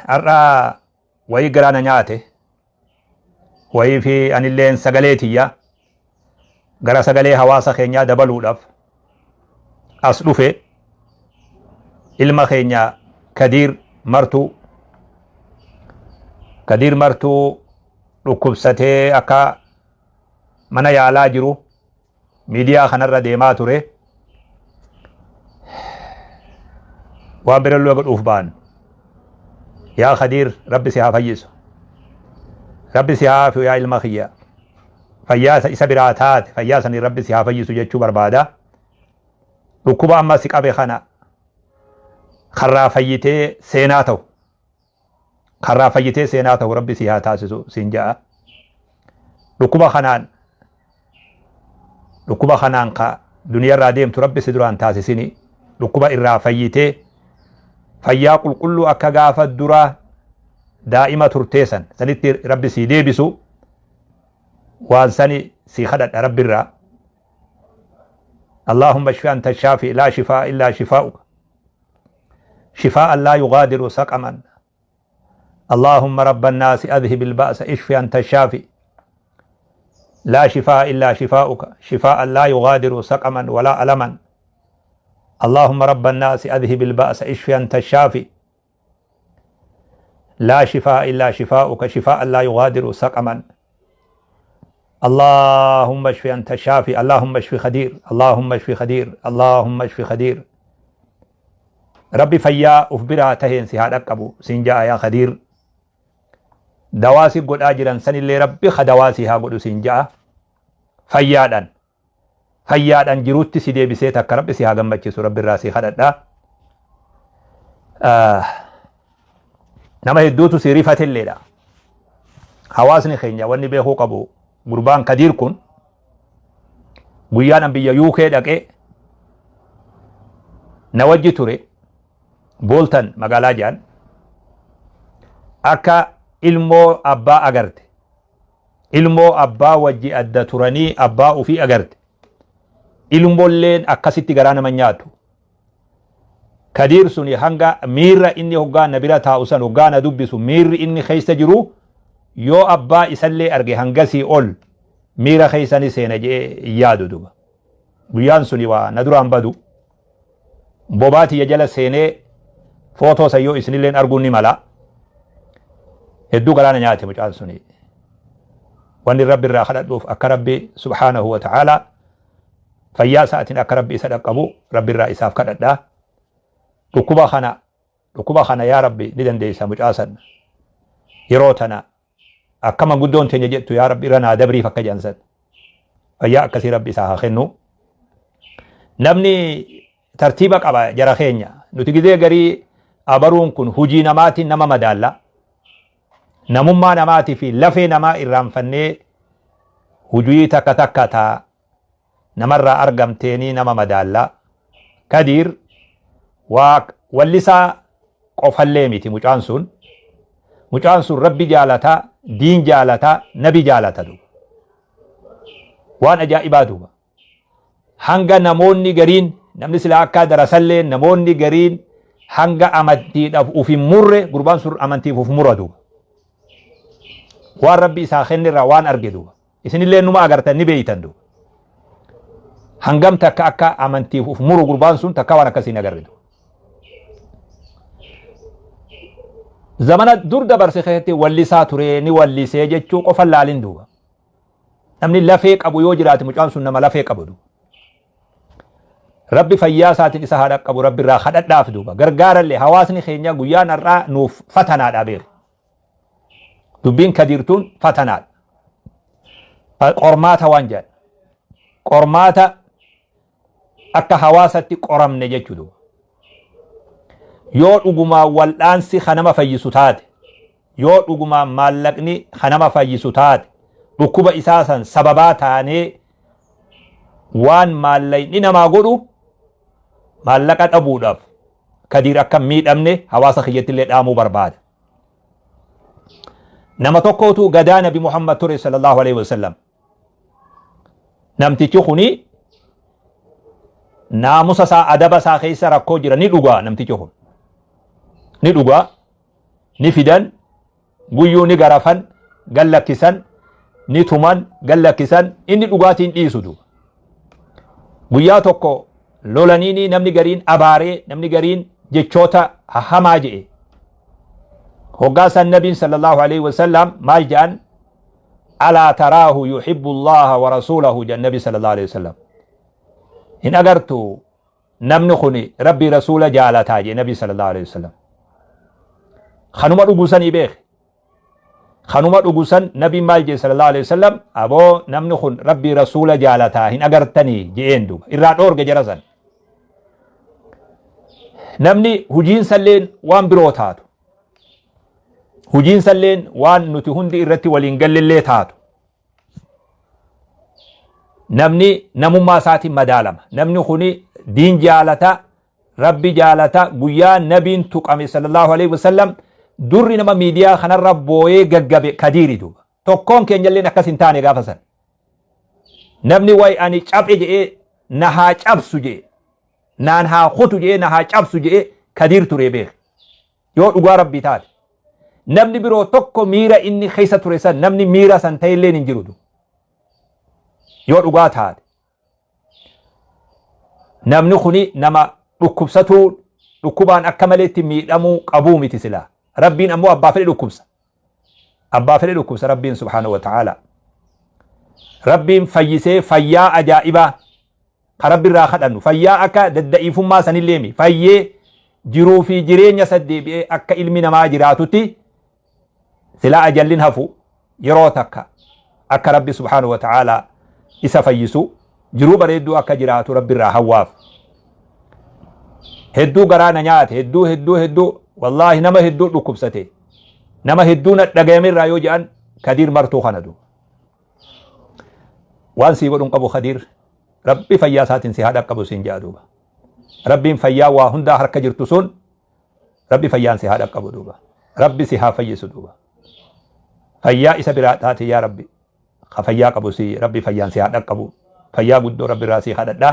Har'a wayii garaa na nyaate. Wayii fi anilleen sagalee tiyya gara sagalee hawaasa keenyaa dabaluudhaaf as dhufe. Ilma keenya Kadiir Martuu, Kadiir Martuu dhukkubsatee akka mana yaalaa jiru miidiyaa kanarra deemaa ture. Waan birallee godhuuf ba'an. Yaa Kadiir, Rabbi si haa fayyisu. Rabbi si haa afiyu yaa ilma kiyya. Fayyaa isa biraa taate, fayyaa sanii Rabbi si haa fayyisu jechuu barbaada. Dhukkuba amma si qabe kana karraa fayyitee seenaa ta'u. Karraa fayyitee seenaa ta'u Rabbi si haa taasisu siin ja'a. Dhukkuba kanaan ka duniyarraa deemtu Rabbi si duraan taasisini. Dhukkuba irraa fayyitee fayyaa qulqulluu akka gaafa duraa daa'ima turtee san sanitti Rabbi si deebisu, waan sani si kadhadha Rabbi irraa. اللهم اشف أنت الشافي، لا شفاء إلا شفاؤك، شفاء لا يغادر سقما. اللهم رب الناس أذهب البأس، اشف أنت الشافي، لا شفاء إلا شفاؤك، شفاء لا يغادر سقما ولا ألما. اللهم رب الناس أذهب البأس، اشف أنت الشافي، لا شفاء إلا شفاؤك، شفاء لا يغادر سقما. اللهم اشف أنت الشافي، اللهم اشف خدير، اللهم اشف خدير، اللهم اشف خدير. Rabbi fayyaa uf biraa taheen si haa dhaqqabu siin ja'a yaa Khadiir. Dawaa si godhaa jiran sanillee Rabbi ka dawaa si haa godhu siin ja'a. Fayyaadhaan fayyaadhaan jirutti si deebisee takka Rabbi si haa gammachiisu Rabbi irraa si kadhadha. Nama hedduutu si rifatelleedha. Hawaasni keenya wanni beekuu qabu, gurbaan Kadiir kun guyyaan an biyya UK dhaqee na wajji ture. Booltan magaalaa jedhan, akka ilmoo abbaa agarte, ilmoo abbaa wajji adda turanii abbaa ufii agarte, ilmoolleen akkasitti garaa nama nyaatu. Kadiir suni hanga miirra inni hoggaa na bira taa'u san, hoggaa na dubbisu, miirri inni keessa jiru yoo abbaa isallee arge hangasii ol miira keessa ni seena jedhee hin yaadu duba. Guyyaan suni waa na duraan badu. Bobaa tiyya jala seenee footoo san yoo isinilleen arguun ni mala. Hedduu galaana nyaate mucaan suni. Wanni Rabbi irraa kadhadhuuf akka Rabbi subhaanahu wa ta'ala fayyaa isaatiin akka Rabbi isa dhaqqabu Rabbi irraa isaaf kadhadha. Dhukkuba kana yaa Rabbi ni dandeessa, mucaa san yeroo tana akka manguddoon teenya jettu, yaa Rabbi irra naa dabriif akka jedhan san, fayyaa akkasii Rabbi isaa haa kennu. Namni tartiiba qaba jara keenya. Nuti gizee garii abaruun kun hujii namaatiin nama madaalla. Namummaa namaatii fi lafee namaa irraanfannee hujii takka takka taa namarraa argamteenii nama madaalla. Kadiir waa wallisaa qofallee miti mucaan sun. Mucaan sun Rabbi jaalata, diin jaalata, nabi jaalata duuba. Waan ajaa'ibaa duuba. Hanga namoonni gariin, namni silaa akka darasallee, namoonni gariin hanga amantiidhaaf uf hin murre, gurbaan sun amantiif uf mura duuba. Waan Rabbi isaa kennirraa waan arge duuba. Isinillee numa agartan, ni beeytan duuba. Hangam takka akka amantiif uf muru gurbaan sun, takka waan akkasii hin agarre duuba. Zamana dur dabarse keessatti wallisaa ture, ni wallisee jechuu qofa laalin duuba. Namni lafee qabu yoo jiraate, mucaan sun nama lafee qabu duuba. Rabbi fayyaa isaatiin isa haa dhaqqabu Rabbi irraa kadhadhaaf duuba. Gargaarallee hawaasni keenya guyyaan har'aa nuuf fatanaadha beeku. Dubbiin Kadiirtuun fatanaadha. Qormaata waan jedhan. Qormaata akka hawaasatti qoramne jechuudha. Yoo dhugumaan wal'aansi kan nama fayyisu taate, yoo dhugumaan maallaqni kan nama fayyisu taate, dhukkuba isaa san sababaa taanee waan maallaqni namaa godhu, maallaqa dhabuudhaaf Kadiir akka hin miidhamne hawaasa kiyyatti illee dhaamuu barbaada. Nama tokkotu gadaa Nabi Muhammad ture sallallahu alaihi wasallam. Namtichi kuni naamusa isaa, adaba isaa keessa rakkoo jira, ni dhugaa namtichi kun. Ni dhugaa. Ni fidan, guyyuu ni garafan, gallakkisan, ni tuman, gallakkisan, inni dhugaatiin dhiisu duuba. Guyyaa tokko lolaniini namni gariin abaaree, namni gariin jechoota hamaa je'e. Hoggaa san Nabiin sallallahu alaihi wasallam maal je'an? Alaa taraahu yuhibbu Allaha wa rasuulahu jedhan Nabi sallallahu alaihi wasallam. Hin agartu namni kun Rabbii rasuula jaalataa jedhe Nabi sallallahu alaihi wasallam. Kanuma dhugu sanii beeke. Kanuma dhugu san Nabiin maal jedhe sallallahu alaihi wasallam? Aboo, namni kun Rabbii rasuula jaalataa hin agartanii je'een duuba. Irraa dhoorge jara san. Namni hujiinsalleen waan biroo taatu. Hujiinsalleen waan nuti hundi irratti waliin gallellee taatu. Namni namummaa isaatiin madaalama. Namni kuni diin jaalata, Rabbi jaalata, guyyaa nabiin tuqame sallallahu alaihi wasallam durri nama miidiyaa kanarra booyee gaggabe Kadiiri duuba. Tokkoon keenyalleen akkas hin taane gaafa san. Namni wayi ani caphe je'ee na haa cabsu je'e, naan haa kutu je'ee na haa cabsu je'e Kadiir ture beeke. Yoo dhugaa Rabbii taate. Namni biroo tokko miira inni keessa ture san namni miira san ta'elleen hin jiru. Yoo dhugaa taate. Namni kuni nama dhukkubsatuu, dhukkubaan akka maleetti miidhamuu qabuu miti silaa. Rabbiin ammoo abbaa fedhe dhukkubsa. Abbaa fedhe dhukkubsa Rabbiin subhaanahu wa ta'ala. Rabbiin fayyisee fayyaa ajaa'ibaa ka Rabbi irraa kadhannu, fayyaa akka dadda'iifummaa sanillee mi fayyee jiruu fi jireenya isa deebi'ee akka ilmi namaa jiraatutti silaa ajallin hafu yeroo takka akka Rabbi subhaanahu wa ta'ala isa fayyisu, jiruu bareedduu akka jiraatu Rabbi irraa hawwaaf. Hedduu garaa na nyaate, hedduu hedduu hedduu, wallaahi nama hedduu dhukkubsate, nama hedduu na dhagayame irraa yoo jedhan Kadiir Martuu kana du. Waan sii godhun qabu Kadiir, Rabbi fayyaa isaatiin si haa dhaqqabu siin jedha duuba. Rabbiin fayyaa waa hundaa harka jirtu sun Rabbi fayyaan si haa dhaqqabu duuba. Rabbi si haa fayyisu duuba. Fayyaa isa biraa taate yaa Rabbi ka fayyaa qabu si Rabbi fayyaan si haa dhaqqabu. Fayyaa guddoo Rabbi irraa si kadhadha.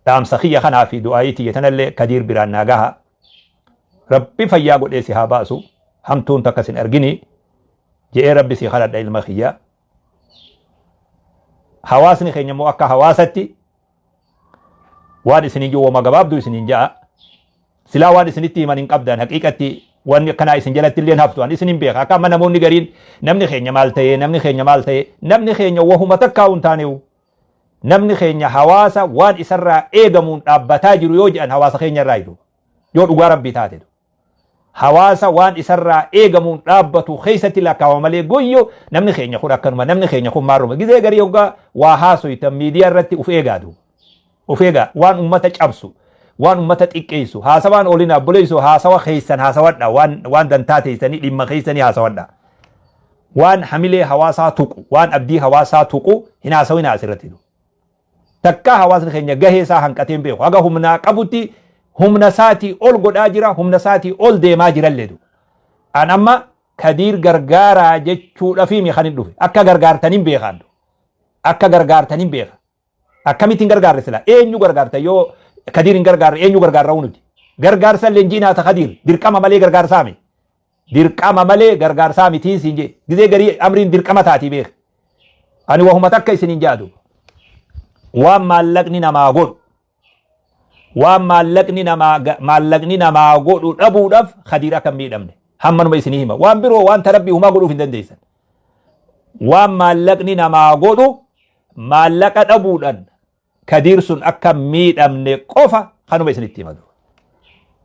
Dhaamsa kiyya kanaa fi du'aayii tiyya tanallee Kadiir biraan naa gaha. Rabbi fayyaa godhee si haa baasu. Hamtuun takka sin argini. Je'ee Rabbi si kadhadha ilma kiyya. Hawaasni keenya immoo akka hawaasatti waan isiniin jiru wama gabaabduu isiniin ja'a. Silaa waan isinitti himan hin qabdan, haqiiqatti wanni akkanaa isin jalatti illee haftu ani isinin beeka. Akka amma namoonni gariin namni keenya maal ta'ee, namni keenya maal ta'ee, namni keenya wahuma takkaa hin taanewu. Namni keenya hawaasa waan isarraa eegamuun dhaabbataa jiru yoo jedhan hawaasa keenya irraa jiru. Yoo dhugaa Rabbii taate. Hawaasa waan isarraa eegamuun dhaabbatu keessatti lakkaawama malee guyyu namni keenya kun akkanuma, namni keenya kun maarruma. Gizee garii hoggaa waa haasoytan miidiyaa irratti uf eegaa duuba. Uf eegaa, waan ummata cabsu, waan ummata xiqqeessu haasawaan oolinaa obboleessoo, haasawa keessan haasawadha, waan dantaa teessanii dhimma keessanii haasawadha. Waan hamilee hawaasaa tuqu, waan abdii hawaasaa tuqu hin haasawinaa asirratti. Takkaa hawaasni keenya gahee isaa hanqatee hin beeku. Haga humnaa qabutti humna isaatii ol godhaa jira, humna isaatii ol deemaa jirallee duuba. An amma Kadiir gargaaraa jechuudhafi mi kan hin dhufe. Akka gargaartaniin beekaan. Akka gargaartaniin beeka. Akkamitti hin gargaarre sila? Eenyu gargaarta yoo Kadiir hin gargaarre, eenyu gargaarra nuti? Gargaarsa leenjiin haata Kadiir dirqama malee gargaarsaa mi? Dirqama malee gargaarsaa mitiin siin jee. Gizee garii amriin dirqama taatii beeka. Ani wahuma takka isiniin jaadu. Waan maallaqni namaa godhu. Waan maallaqni namaa godhu dhabuudhaaf Kadiir akka hin miidhamne. Hammanuma isinii hima. Waan biroo waan Rabbii humaa godhuuf hin dandeessan. Waan maallaqni namaa godhu, maallaqa dhabuudhaan Kadiir sun akka miidhamne qofa kanuma isinitti himatu.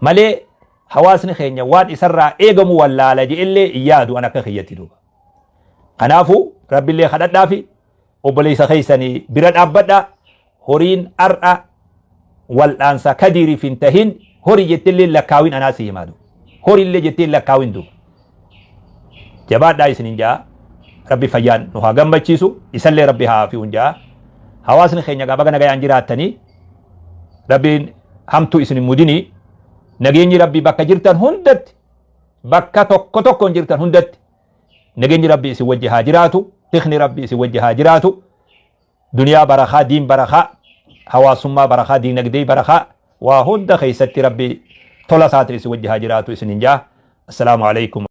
Malee hawaasni keenya waan isarraa eegamu wallaala je'ellee hin yaadu an akka kiyyatti duuba. Kanaafuu Rabbillee kadhadhaa fi obboleessa keessanii bira dhaabbadhaa. Horiin har'a wal'aansa Kadiiriif hin tahin horii jettillee lakkaawin anaa si himaa duuba. Horiillee jettee lakkaawin duuba. Jabaadhaa isinin ja'a. Rabbi fayyaan nu haa gammachiisu. Isallee Rabbi haa hafi'uun ja'a. Hawaasni keenya gaa baga nagayaan jiraattanii, Rabbiin hamtuu isin hin mudinii. Nageenyi Rabbii bakka jirtan hundatti, bakka tokko tokkoon jirtan hundatti nageenyi Rabbii isin wajji haa jiraatu. Tikni Rabbii isin wajji haa jiraatu. Duniyaa barakaa, diin barakaa, hawaasummaa barakaa, diinagdee barakaa, waa hunda keessatti Rabbi tola isaatiin isin wajji haa jiraatu isinin ja'a. Assalaamu alaikum.